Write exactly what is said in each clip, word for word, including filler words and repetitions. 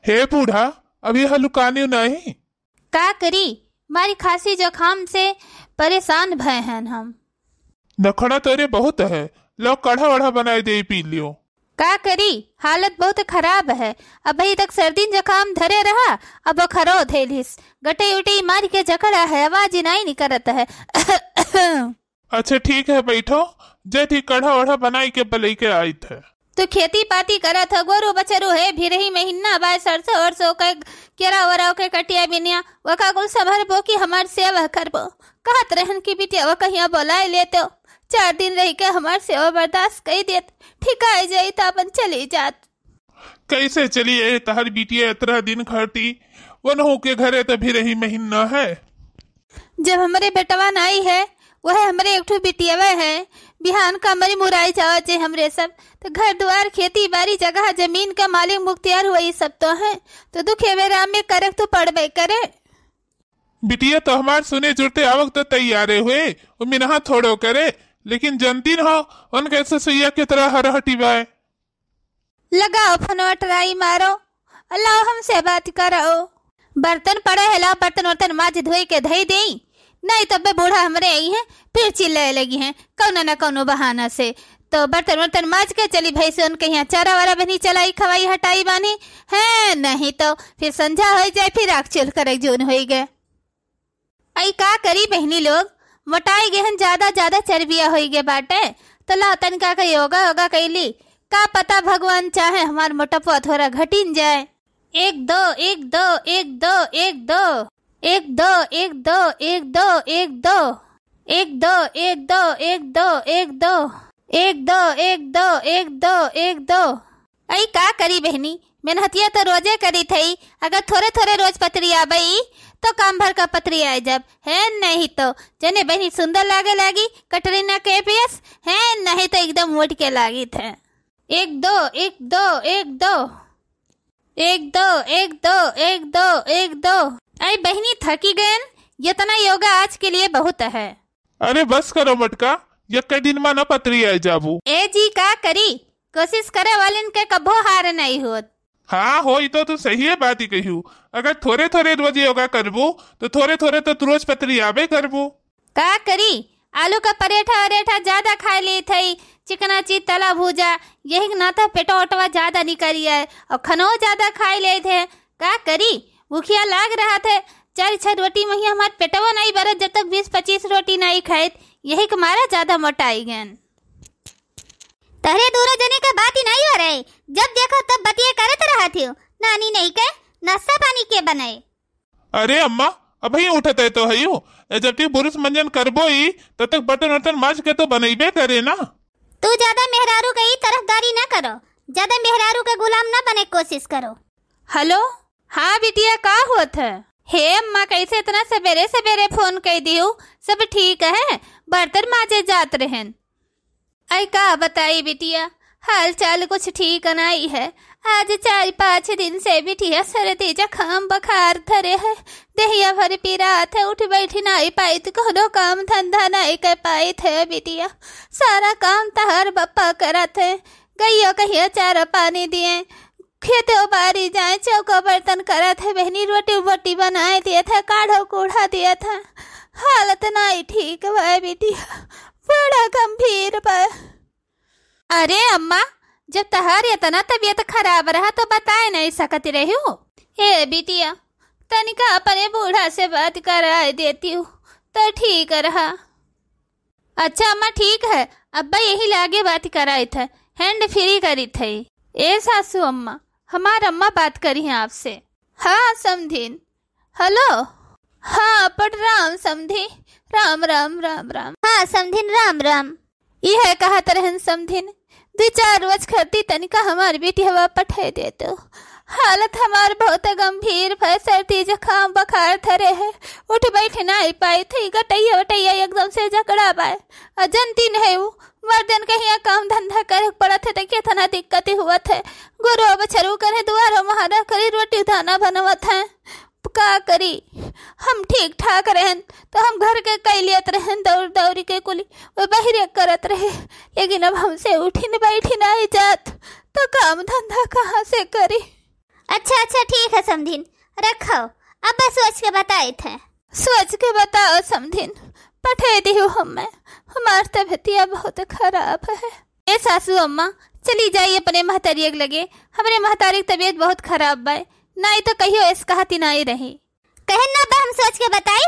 हे बूढ़ा, अभी हलुकानी नहीं? का करी, मारी खांसी जुकाम से परेशान भए हैं हम। नखड़ा तोरे बहुत है, लो काढ़ा वाढ़ा बनाए दे, पी लियो। का करी, हालत बहुत खराब है। अबही तक सर्दी जुकाम धरे रहा, अब बुखारो धैलिस। गटई उटई मार के जकड़ा है, आवाज ही नाई निकरत है। अच्छा ठीक है, बैठो, जैती काढ़ा वाढ़ा बनाई के बलई के आइत है। तू खेती पाती करत ह, गोरू बछरू है, भिरही महीना बाय, सरसों ओरसों के केरा ओरा के कटिया बिनिया, वका कुल संभरबो कि हमार सेवा करबो। कहत रहन कि बिटिया वो कहिया बोलाए लेतो, चार दिन रह के हमार सेवा बर्दाश्त कई देत, ठिकाए जाई त अपन चली जात। कैसे चली ए तहर बिटिया इतना दिन खटी, वनहू के घरे त भिरही महीना है। जब हमरे बेटवा नाई है, वह हमरे एक ठो बिटियावा है। बिहान का मरी मुराई जावा जे हमरे सब, तो घर द्वार, खेती बाड़ी, जगह जमीन का मालिक मुख्तियार हुआ, ये सब तो है। तो दुखे बेरा में करक तो पड़बे करे। बिटिया तो हमार सुने जुरते आवक तो तैयारे हुए, वो मिनहा थोड़ो करे, लेकिन जनतीन हो, उनके ससुइया के तरह हरहटी बाय। लगाओ फोनवा, ट्राई मारो, लाओ हमसे बात करो। बर्तन पड़े है, लाओ बर्तन वर्तन माज धोई के धई देई, नहीं तब बे बूढ़ा हमरे आई हैं, फिर चिल्लाए लगी हैं कौनो न कौनो बहाना से। तो बर्तन वर्तन माज के चली भैंसवन के यहाँ चारा वारा बनी चलाई खवाई हटाई बानी है, नहीं तो फिर संझा हो जाए, फिर आग चूल्ह करे जून होई गए। आई का करी बहनी लोग, मोटाई गहन, ज्यादा ज्यादा चर्बिया होई गे बाटे। तो लाओ तनिका का योगा योगा कैली, का पता भगवान चाहे हमार मोटपवा थोड़ा घटिन जाए। एक दो, एक दो, एक दो, एक दो, एक दो, एक दो, एक दो, एक दो, एक दो, एक दो, एक दो, एक दो, एक दो, एक दो, एक दो, एक दो। अई का करी बहनी, मेहनतिया तो रोजे करी थई, अगर थोरे थोरे रोज पतरी आबई तो काम भर का पतरी आए जब, है नहीं तो जने बहनी सुंदर लागे लागी कटरीना कैफ, है नहीं तो एकदम मोट के लागी थे। एक दो, एक दो, एक दो, एक दो, एक दो, एक दो, एक दो। अई बहनी थकी गयन, इतना योगा आज के लिए बहुत है। अरे बस करो मटका, यक्के दिन मा न पतरी आए जाबू। ए जी का करी, कोशिश करे वालन के कभो हार नहीं होत। हाँ हो, ई तो तू सही है बात ही कहियो। अगर थोरे थोरे रोज योगा करबू तो थोरे थोरे तो तू रोज पतरी आबे करबू। का करी, आलू का परेठा वरेठा ज्यादा खाए लेत हई, चिकना चीज तला भूजा, यही के नाता पेटवा ओटवा ज्यादा निकरी आए और खनो ज्यादा खाए लेत है। का करी, भूखिया लाग रहा थे, चार छह रोटी में ही हमार पेटवा नहीं भरत जब तक बीस पच्चीस रोटी नहीं खाइत, यही के मारा ज्यादा मोटाई गन। तहरे दूरो जने का बात ही नहीं हो रहे, जब देखो तब बतिये करत रहत हो। नानी नहीं के नाश्ता पानी के बनाए? अरे अम्मा, अबही उठत है तो हयू, ए जब तक बुरुस मंजन करबो ही, तब तक बर्तन वर्तन माज के तो बनइबे करे ना। तू ज्यादा मेहरारू के ई तरफदारी ना करो, ज्यादा मेहरारू के गुलाम ना बने कोशिश करो। हेलो, हाँ बिटिया, का होत है? हे अम्मा, कैसे इतना सवेरे सवेरे फोन कई दियो? सब ठीक है, बर्तन माजे जात रहन। आई का बताई बिटिया, हाल चाल कुछ ठीक नाई है। आज चार पाँच दिन से बिटिया सर्दी जुकाम बुखार धरे है, देहिया भर पिरात है, उठ बैठ नाई पाइत, कोनो काम धंधा नाई कर पाइत है बिटिया। सारा काम तहार बप्पा करत है, गइयो कहिया चारा पानी दिए, खेतो बारी जाए, चौको बर्तन करत है बहनी, रोटी वोटी बनाए दिए थे, काढ़ो कूढ़ा दिए थे। हालत नाई ठीक बा बिटिया, बड़ा गंभीर बा। अरे अम्मा, जब तहार इतना तबीयत खराब रहा तो बताए नहीं सकत रही हो। ए बिटिया, तनिका अपने बूढ़ा से बात कराए देती हूँ तो ठीक रहा। अच्छा अम्मा, ठीक है, अब्बा यही लागे बात कराइत है, hand free करित है। ए सासू अम्मा, हमार अम्मा बात करी हैं आपसे। हाँ समधिन, हेलो। हाँ प्रणाम समधी, राम राम राम राम। हाँ समधिन, राम राम। इहे कहत रहन समधिन, दुई चार रोज खती तनिका हमार बिटिहवा पठे देतो। हालत हमार बहुत गंभीर भय, सर्दी जुकाम बुखार धरे है, उठ बैठ नाई पाइत है, गटैया वटैया एकदम से जकड़ा बाय। आ जनतीन है उ, मर्दन कहिया काम धंधा करे पड़त है तो केतना दिक्कत हुवत है। गोरू बछरू करे, दुआरो महारा करे, रोटी दाना बनवत है। का करी, हम ठीक ठाक रहन तो हम घर के कई लेत रहन, दौड़ दौड़ी के कुली वो बहिरे करत रहे, लेकिन अब हमसे उठिन बैठिन आई जात तो काम धंधा कहाँ से करी? अच्छा, अच्छा, ठीक है समधिन, रखो, अब बस सोच के बताइत है। सोच के बताओ समधिन, पठे दिहु हमें, हमार तबियतिया बहुत खराब है। ए सासू अम्मा, चली जाई अपने महतारी के लगे, हमरे महतारी के तबियत बहुत खराब बा, नाई तो कहियो इस कहती नाई रही। कहे ना बा, हम सोच के बताई।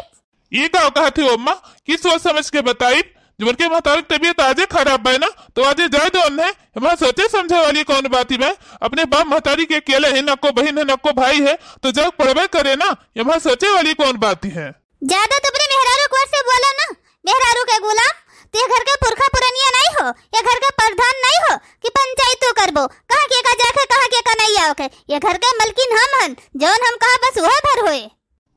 ये का कहत हो अम्मा कि सोच समझ के बताई? जब उनके महतारी की तबियत आजे खराब बा ना, तो आजे जाए दो उन्हें। हमारे सोचे समझे वाली कौन बात ही बा? अपने बाप महतारी के अकेले है, न को बहन है, न को भाई है, तो जग पड़बे करे ना। ये हमारे सोचे वाली कौन बात ही है? ज्यादा तो अपने मेहरारू के ओर से बोला ना, मेहरारू के गुलाम। तो ये घर के पुरखा पुरनिया नहीं हो, ये घर के प्रधान नहीं हो कि पंचायत तू करबो, कहाँ के का जाके, कहाँ के का नहीं आओ के। ये घर के मलकिन हम हन, जौन हम कहा बस वह भर होए।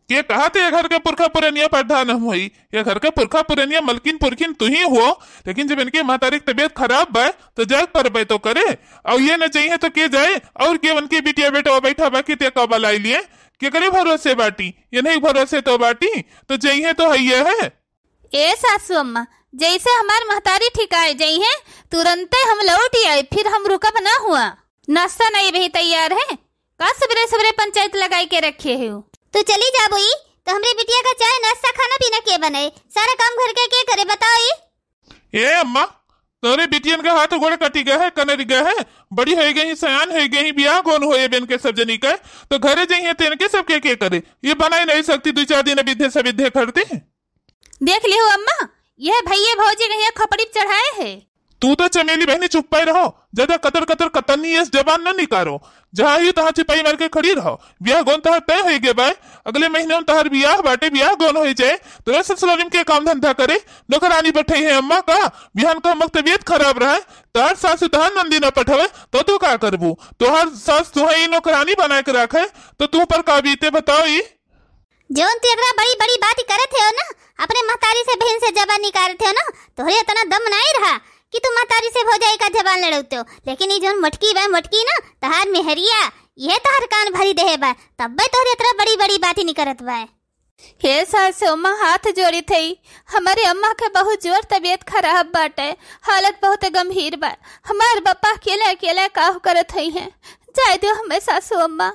के कहा थे ये घर के पुरखा पुरनिया प्रधान हम होई, ये घर के पुरखा पुरनिया मलकिन पुरखिन तू ही हो। लेकिन जब इनके महतारी की तबियत खराब बा, तो जाए परबे तो करे। और ये न चाहिए तो के जाए, और के उनके बिटिया बेटा बैठा बाकी ते का बलाई लिए, के करे भरोसे बाटी, ये नहीं भरोसे तो बाटी, तो चाहिए तो है ये है। ए सासू अम्मा, जैसे हमार महतारी ठिकाए जइहें, तुरंते हम लौट आए, फिर हम रुकब ना हुआ। नाश्ता नहीं भी तैयार है, का सबरे सबरे पंचायत लगाई के रखे हो? तू चली जाबो ई, तो हमरे बिटिया का चाय नाश्ता खाना पीना के बने? सारा काम घर के, के करे बताओ ई? ए अम्मा, तोरे बिटियन का हाथ गोड़ कटी गए है, कनरी गए है, बड़ी हो गई, सयान हो गई, बियाह गोन होए बेन के सब जनी का, तो घरे जइहें तेन के सबके के करे? ये बनाई नहीं सकती, दो चार दिन अविधे सविधे करती। देख लिहो अम्मा, यह भैये भौजी कहिया खपड़ी पे चढ़ाए है। तू तो चमेली बहनी चुप पाई रहो, ज्यादा कतर कतर कतरनी इस जबान न निकारो। जहाँ ही तहाँ चिपाई मार के खड़ी रहो। ब्याह गौन तहार तय होई गे बाय, अगले महीने में तहार ब्याह बाटे, ब्याह गौन होई जाए, तोरे ससुराल में के काम धंधा करे, नौकरानी बैठे है अम्मा का। बिहान का मक तबीयत खराब रहे, तहार सास तहार नंदी न पठावे, तो तू का करबू? तोहार सास तुहे ई नौकरानी बना के रखे, तो तू पर का बीते बताओ ई? जौन तू इतना बड़ी बड़ी बात करत हो ना, अपने महतारी से बहन से जबान निकालत हो ना, तोहरे इतना दम नहीं रहा कि तू महतारी से भौजाई का जबान लड़ौते हो। लेकिन ई जौन मोटकी बा, मोटकी ना, तहार मेहरिया, ये तहार कान भरी देहे बा, तब्बे तोहरे इतना बड़ी बड़ी बात ही निकरत बा। हे सासू अम्मा, हाथ जोड़ी थई, हमारे अम्मा के बहुत जोर तबीयत खराब बाटे, हालत बहुत गंभीर बा। हमार बापा अकेले अकेले काहू करत हई हैं, जाए दो हमें सासू अम्मा।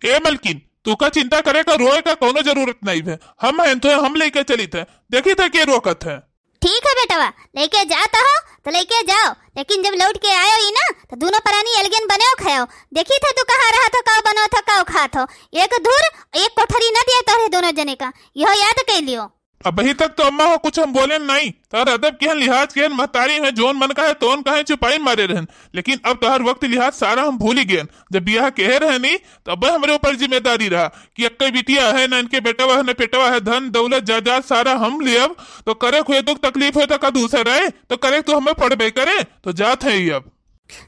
ए मलकिन, तू का चिंता करे का, रोए का कोनो जरूरत नहीं है। हम हैं तो हम लेके चलित है, देखी थे के रोकत है। ठीक है बेटवा, लेके जात हो तो लेके जाओ, लेकिन जब लौट के आयो ही ना तो दोनों परानी अलगेन बने खाओ। देखी थे तू कहाँ रहा था, का बनो था, का खात हो। एक धूर एक कोठरी न दिए तोहरे दोनों जने का, यह याद कर लियो। अबही तक तो अम्मा हो कुछ हम बोले नहीं, तार अदब केहन लिहाज केहन महतारी है, जोन मन का है तोन का है चुपाई मारे रहन, लेकिन अब तोहर वक्त लिहाज सारा हम भूली गेन। जब बियाह केहे रहनी, तब हमरे ऊपर जिम्मेदारी रहा कि एक्के बिटिया है, न इनके बेटवा है, न पेटवा है, धन दौलत जायदाद सारा हम लियब, तो करे हुए दुख तकलीफ हुए तो का दूसर रहे, तो करे तू हमें पढ़बे करे, तो जात है ही अब।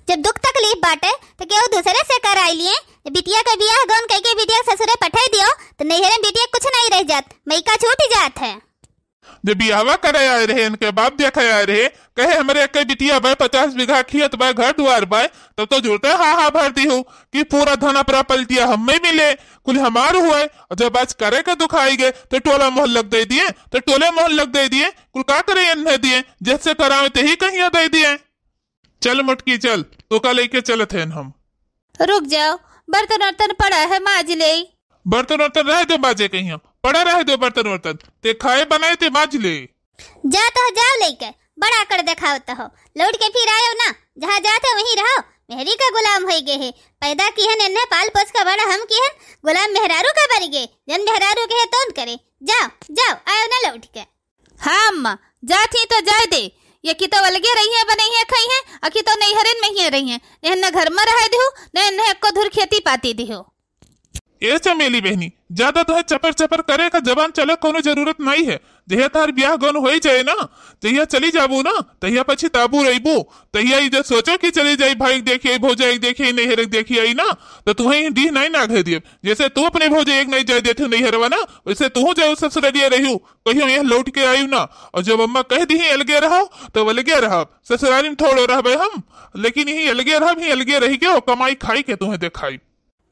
जब दुख तकलीफ बाटे, तो केहू दूसरे से कराई लिए। बिटिया के बियाह गौन कह के बिटिया ससुरे पठाई दियो, तो नैहरे में बिटिया कुछ नहीं रह जात, मइका छूट जात है। जब बियाहवा करे आए रहे, इनके बाप देखे आए रहे, कहे, "हमरे एक बिटिया बा, पचास बीघा खेत बा, घर दुआर बा," तब तो जुड़ते हा हा भर दी हो कि पूरा धन अपरा पलटिया हमें मिले, कुल हमार हुए। और जब आज करे के दुखाई गए, तो टोला मोहल्लक दे दिए, तो टोले मोहल्लक दे दिए, कुल का करे इन्हें दिए, जैसे करावे ते ही कहिया दे दिए। चल मोटकी चल, तोका लेके चलत हन हम। रुक जाओ, बर्तन वर्तन पड़ा है, माज ले। बर्तन वर्तन रह दो माजे कहिया, पड़ा रह दो बर्तन वर्तन। ते खाए बनाए ते माज ले। जा तो जाओ लेके, बड़ा अकड़ देखावत हो। लौट के फिर आयो ना, जहाँ जात हो वहीं रहो। मेहरी का गुलाम होई गए है, पैदा की है इन्हें पाल पोस के बड़ा हम की है, गुलाम मेहरारू का बन गए, जन मेहरारू के है तौन करे। जाओ, जाओ, आयो ना लौट के। हाँ अम्मा, जात ही तो जाए दे। ये कि तो अलगे रही है, बनई है, खाई है, अखी तो नैहरन में ही रही है। न इन्हें घर में रहे दिहु, न इन्हें एको धुर खेती पाती दिहु। ए चमेली बहनी, ज्यादा तो है चपर चपर करे का जबान चले कोनो जरूरत नहीं है। जहिया तार ब्याह गौन होई जाए ना, जहिया चली जाबू ना, तहिया पछताबू रहीबू। तहिया ई जो सोचो कि चली जाई भाई के देखिए, भौजाई के देखिए, नैहर के देखिए आई ना, तो तुम्हें ई डीह नहीं ना घे दिए। जैसे तू अपने भौजाई के नहीं जाए देते नैहरवा ना, वैसे तू जाए ससुरलिया रही। कहियो यहाँ लौट के आयु ना। और जब अम्मा कह दी अलगे रहो, तो अलगे रहो, ससुरारी में थोड़ो रहबे हम, लेकिन यही अलगे रहब, ही अलगे रही के और कमाई खाई के तुम्हें देखाई।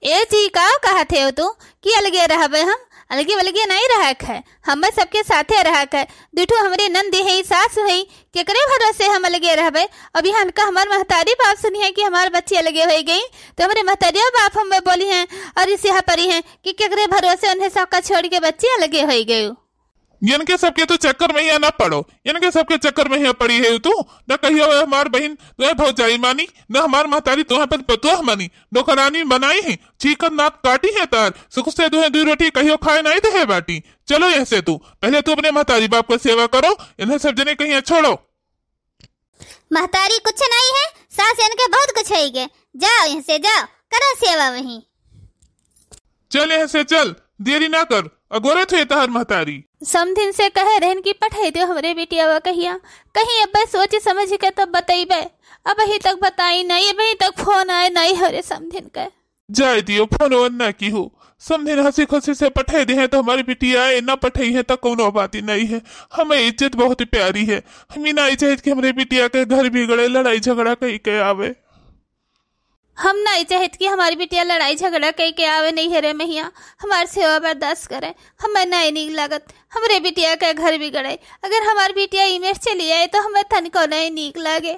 ए जी, का कहत हो तू कि अलगे रहबे हम? अलगे वलगे नहीं रहक है, हमें सबके साथे रहक है। दुठो हमरे नंदी है, सास है, केकरे भरोसे हम अलगे रहबे? अब यहाँ का हमार महतारी बाप सुनिहे कि हमार बच्ची अलगे होइ गई, तो हमरे महतारियो बाप हमें बोलिहे और इसे यहाँ परी है कि केकरे भरोसे उन्हें सबका छोड़ के बच्ची अलगे होइ गई। इनके सबके तो चक्कर में यहाँ ना पड़ो, इनके सबके चक्कर में यहाँ पड़ी है तू। न कहियो है हमार बहिन तुहे भौजाई मानी, न हमार महतारी तुहे अपन पतोह मानी। नौकरानी बनाई है, चीकन नाक काटी है तार, सुख से तुहे दुइ रोटी कहियो खाए नहीं दे बाटी। चलो यहाँ से तू, पहले तू अपने महतारी बाप का सेवा करो, इन्हें सब जने कहीं छोड़ो। महतारी कुछ नहीं है, सास इनके बहुत कुछ है के। जाओ यहाँ से, जाओ, करो सेवा वहीं। चल यहाँ से चल, देरी ना कर, अगोरत है तहर महतारी। समधिन से कहे रहन कि पठाई दो हमरे बिटिया वा कहिया, कहीं अब सोच समझ के तब बतइबे। अबहीं तक बताई नहीं, अबहीं तक फोन आए नहीं हमरे समधिन के। जाए दियो, फोन वोन ना की हो। समधिन हँसी खुशी से पठाई दे हैं तो हमारी बिटिया आए, ना पठाई है तो कौनो बात ही नहीं है। हमें इज्जत बहुत प्यारी है। हम ही नहीं चाहित कि हमरे बिटिया के घर बिगड़े, लड़ाई झगड़ा कहीं के आवे। हम नहीं चाहित कि हमारी बिटिया लड़ाई झगड़ा कहीं के आवे नहीं है रे मैया। हमार सेवा बर्दाश्त करे, हमें नहीं नीक लागत हमरे बिटिया के घर बिगड़े। अगर हमार बिटिया इमेर चली आए तो हमें तनिको नहीं नीक लागे।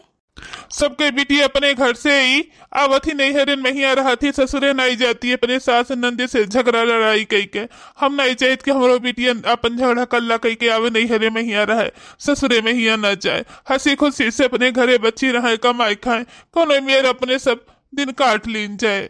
सबके बिटिया अपने घर से ही आवत ही नहीं है रे मैया, रहत ही ससुरे नहीं जाती, अपने सास नंदे से झगड़ा लड़ाई कई के। हम नहीं चाहित कि हमरो बिटिया अपन झगड़ा कल्ला कई के आवे नहीं है रे मैया, रहे ससुरे मैया ना जाए, हँसी खुशी से अपने घरे बच्ची रहे, कमाए खाए, कौनो मेर अपने सब दिन काट लीन जाए।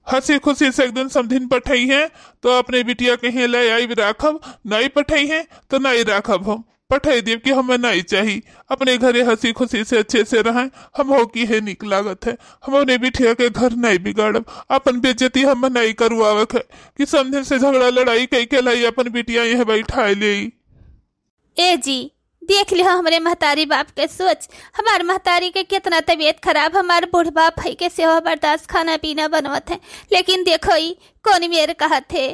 हँसी खुशी से एक दिन समधिन पठाई है तो अपने बिटिया कहीं ले आई राखब, नहीं पठाई है तो नहीं राखब हम। पठाई देब कि हमें नहीं चाही, अपने घरे हँसी खुशी से अच्छे से रहें। हम हो की है नीक लागत है, हम अपने बिटिया के घर नहीं बिगाड़ब, अपन बेइज्जती हम नहीं करवावक है कि समधिन से झगड़ा लड़ाई कई के लाई अपन बिटिया यहाँ बैठाए ले। ए जी, देख लिहो हमरे महतारी बाप के सोच। हमार महतारी के कितना तबीयत खराब, हमार बूढ़ बाप है के सेवा बर्दाश्त, खाना पीना बनवत है, लेकिन देखो ई कौन मेर कहत है।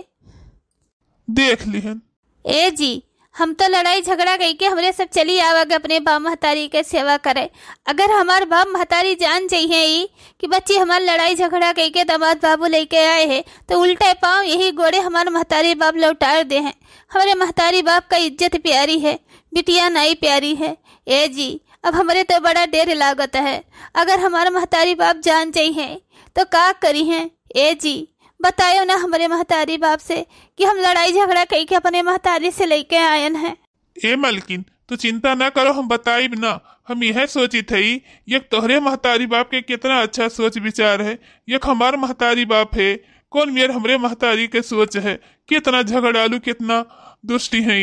देख लिहन। ए जी, हम तो लड़ाई झगड़ा कई के हमरे सब चली आवग अपने बाप महतारी के सेवा करे। अगर हमार बाप महतारी जान जइहे ई कि बच्ची हमार लड़ाई झगड़ा कई के दामाद बाबू लेके आए है, तो उल्टे पाँव यही गोड़े हमार महतारी बाप लौटार दे हैं। हमरे महतारी बाप का इज्जत प्यारी है, बिटिया नाई प्यारी है। ए जी, अब हमरे तो बड़ा डेर लागत है, अगर हमार महतारी बाप जान जइहे तो का करिहे? ए जी, बतायो ना हमरे महतारी बाप से कि हम लड़ाई झगड़ा कई के अपने महतारी से लेके आयन है। ए मलकिन, तू चिंता ना करो, हम बताइब ना। हम यह सोचित हई, एक तोहरे महतारी बाप के कितना अच्छा सोच विचार है, एक हमार महतारी बाप है, कौन मेर हमरे महतारी के सोच है, कितना झगड़ालू, कितना दुष्टी है।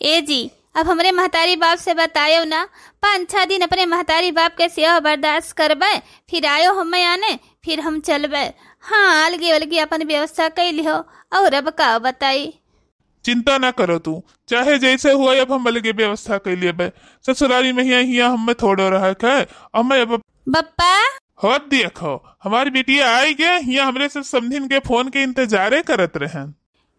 ए जी, अब हमरे महतारी बाप से बतायो ना, पाँच छह दिन अपने महतारी बाप के सेवा बर्दाश्त करबे, फिर आयो हम आने, फिर हम चलबे। हाँ, अलगे अलगे अपन व्यवस्था कई लिहो, और अब का बताई। चिंता ना करो तू, चाहे जैसे हुआ, अब हम अलगे व्यवस्था कई लेबे। ससुरारी में हिया, हिया हमें थोड़ो रहक है, हमें अब बप्पा। होत देखो, हमारी बिटिया आई गए, हिया हमरे सब समधिन के फोन के इंतजारे करत रहन।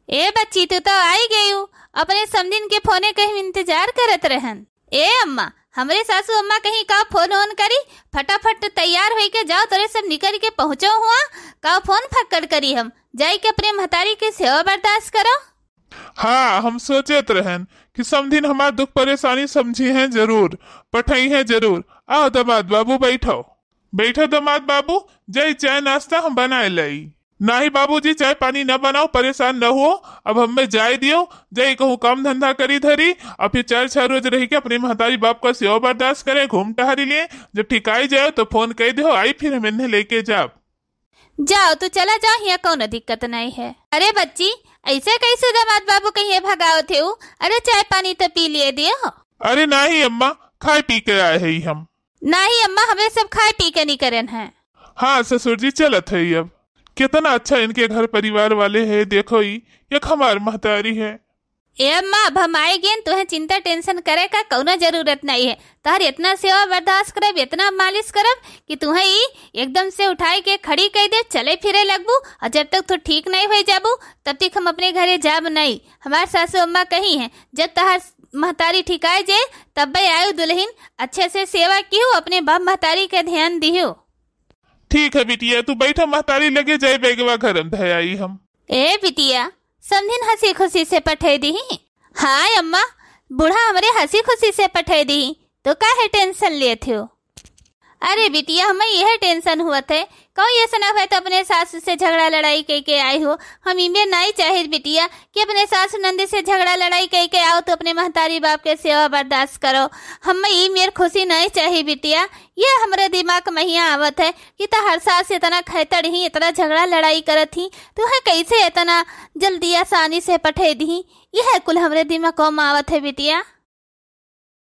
ए बच्ची, तू तो आई गयू, अपने समधिन के फोने के हम इंतजार करत रहन। ए अम्मा, हमरे सासू अम्मा कहीं का फोन ओन करी, फटाफट तैयार होई के जाओ, तोरे सब निकल के पहुँचो हुआ, का फोन फक्कड़ करी हम, जाई के अपने महतारी के सेवा बर्दाश्त करो। हाँ, हम सोचत रहन कि समधिन हमार दुख परेशानी समझी हैं जरूर, पठई हैं जरूर। आओ दामाद बाबू, बैठो, बैठो दामाद बाबू, जाई चाय नाश्ता हम बनाए लाई। नाही बाबूजी, चाय पानी न बनाओ, परेशान न हो, अब हमें जाए दियो, जाई कहूँ काम धंधा करी धरी, और फिर चार छह रोज रह के अपने महतारी बाप का सेवा बर्दाश्त करे, घूम टहरी लिए, जब ठिकाई जाओ तो फोन कह दो, आई फिर हम इन्हें लेके जाब। जाओ, तू चला जाओ, हिया कौनो दिक्कत नहीं है। अरे बच्ची, ऐसे कैसे दामाद बाबू कहीं भगावत है उ? अरे चाय पानी तो पी लिए दियो। अरे नाही अम्मा, खाए पी के आए है हम। नाही अम्मा, हमें सब खाए पी के निकरन है। हाँ ससुर जी, चलत है अब। कितना अच्छा इनके घर परिवार वाले है, देखो ई, एक हमार महतारी है। ए अम्मा, अब हम आए गेन, तुहें चिंता tension करे का कौनो जरूरत नहीं है। तोहर इतना सेवा बर्दाश्त करब, इतना मालिश करब कि तुहें ई एकदम से उठाए के खड़ी कई दे, चले फिरे लगबू, और जब तक तू ठीक नहीं हो जाबू, तब तक हम अपने घरे जाब नहीं। हमार सासू अम्मा कही हैं, जब तोहर महतारी ठिकाए जे, तब्बे आयु दुल्हन, अच्छे से सेवा किहू, अपने बाप महतारी के ध्यान दिहू। ठीक है बिटिया, तू बैठा, महतारी लगे जाए बैगवा घर में धयाई हम। ए बिटिया, समधिन हँसी खुसी से पठइ दिहीं। हाँ अम्मा, बूढ़ा हमरे हँसी खुसी से पठइ दिहीं, तू काहे tension लेत हो? अरे बिटिया, हमें यह tension हुवत है, कहूँ ऐसा ना हुवै तो अपने सास से झगड़ा लड़ाई कइ के आई हो। हम इमे नाहीं चाहित बिटिया कि अपने सास ननद से झगड़ा लड़ाई कइ के आओ तो अपने महतारी बाप के सेवा बर्दाश्त करो। हमें ई मेर खुसी नाहीं चाहित बिटिया। यह हमरे दिमाग में हियाँ आवत है कि तोहर सास इतना खैतड़ ही, इतना झगड़ा लड़ाई करत ही, तुहैं कैसे इतना जल्दी आसानी से पठइ दिहीं? यह कुल हमरे दिमाग में आवत है बिटिया।